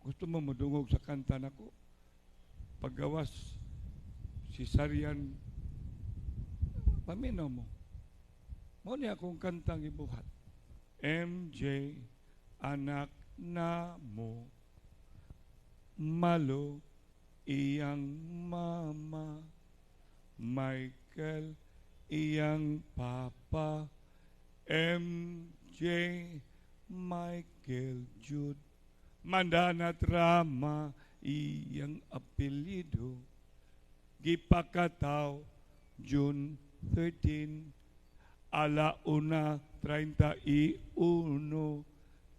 Gusto mo modungog sa kanta nako? Paggawas si Sarian, paminaw mo. Mao ni akong kantang ibuhat. MJ, anak na mo, Malo, iyang mama, Michael, iyang papa, MJ, Michael Jude, Mandanat Rama, iyang apelyido, gipakataw, June 13, 1:31,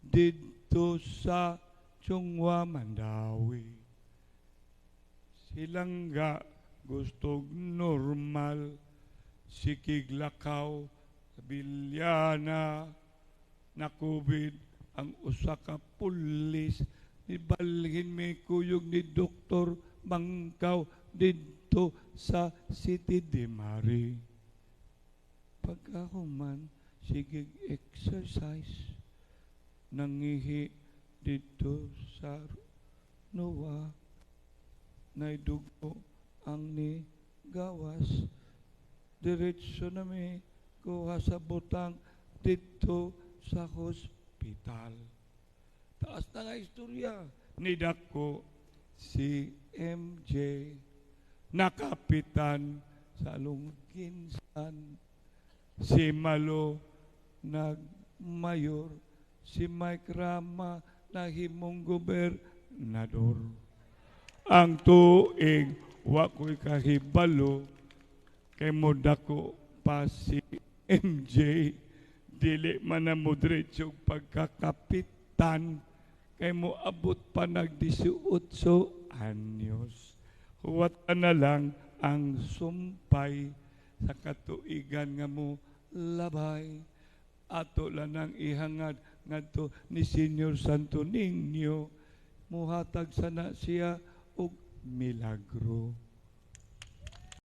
didto sa Chongwa, Mandaue. Silangga gustog normal, sikig lakaw sa Bilyana, nakubid ang usa ka pulis, nibalhin mi kuyog ni Doktor Bangkaw didto sa City de Mari. Pagkahuman, sige exercise, nangihi didto sa Noa, naidugo ang ni gawas, diretso na mi kuha sa butang didto sa hospital. Taas na nga istorya. Nidako si MJ, nakapitan sa Lungginsan. Si Malo nagmayor, si Mike Rama nahimong gobernador. Ang tuig wa ko'y kahibalo kay modako pa si MJ, dili man na mo diretso pagkakapitan kay mo abot pa nag 18 anyos. Huwat na lang ang sumpay sa katuigan nga mo labay. Ato lang ang ihangad ngadto ni Senior Santo Niño, muhatag sana siya og milagro.